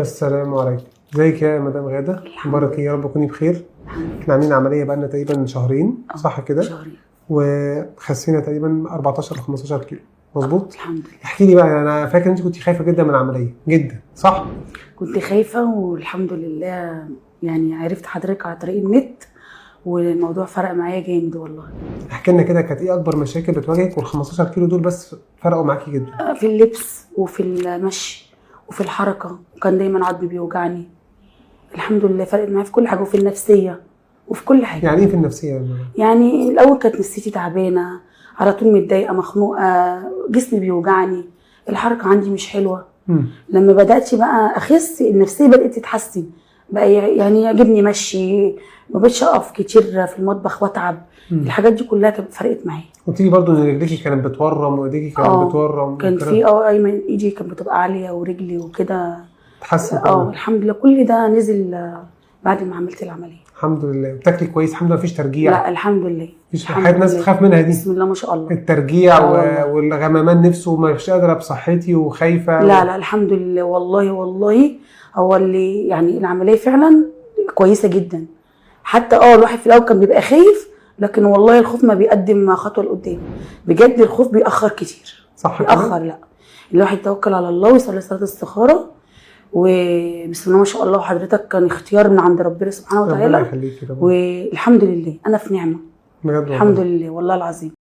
السلام عليكم. ازيك يا مدام غاده؟ مبارك يا رب تكوني بخير. احنا عاملين عملية بقالنا تقريبا شهرين، صح كده؟ شهرين. وخسينا تقريبا 14 ل 15 كيلو، مظبوط؟ الحمد لله. احكي لي بقى، انا فاكر ان انت كنت خايفة جدا من العملية جدا، صح؟ كنت خايفة والحمد لله، يعني عرفت حضرتك على طريق النت والموضوع فرق معايا جامد والله. احكي لنا كده، كانت ايه اكبر مشاكل بتواجهك وال 15 كيلو دول بس فرقوا معاكي جدا؟ في اللبس وفي المشي وفي الحركة، وكان دايما عظمي بيوجعني. الحمد لله فرقت معايا في كل حاجة، وفي النفسية وفي كل حاجة. يعني ايه في النفسية يا مدام؟ يعني الاول كانت نفسيتي تعبانة، على طول متضايقة مخنوقه، جسمي بيوجعني، الحركة عندي مش حلوة. لما بدات بقى اخس النفسية بدات تتحسن بقى، يعني يعجبني مشي، ما بقتش اقف كتير في المطبخ واتعب. الحاجات دي كلها كانت فرقت معايا. قلت لي برضه ان رجليكي كانت بتورم وايديكي كانت بتورم. كان في ايمن ايدي كانت بتبقى عالية ورجلي وكده. تحسن. الحمد لله كل ده نزل بعد ما عملت العملية. الحمد لله. بتاكلي كويس الحمد لله؟ مفيش ترجيع؟ لا الحمد لله. مفيش حاجات الناس تخاف منها دي. بسم الله ما شاء الله. الترجيع والغمامان نفسه ومش قادرة بصحتي وخايفة. لا لا الحمد لله والله. والله هو اللي يعني العملية فعلا كويسة جدا. حتى الواحد في الاول كان بيبقى خايف، لكن والله الخوف ما بيقدم خطوة لقدام بجد. الخوف بيأخر كتير. صح كده؟ بيأخر. لا الواحد يتوكل على الله ويصلي صلاة الاستخارة وبسم الله ما شاء الله. وحضرتك كان اختيار من عند ربنا سبحانه وتعالى. ربنا يخليكي. والحمد لله انا في نعمه بجد الحمد لله والله العظيم.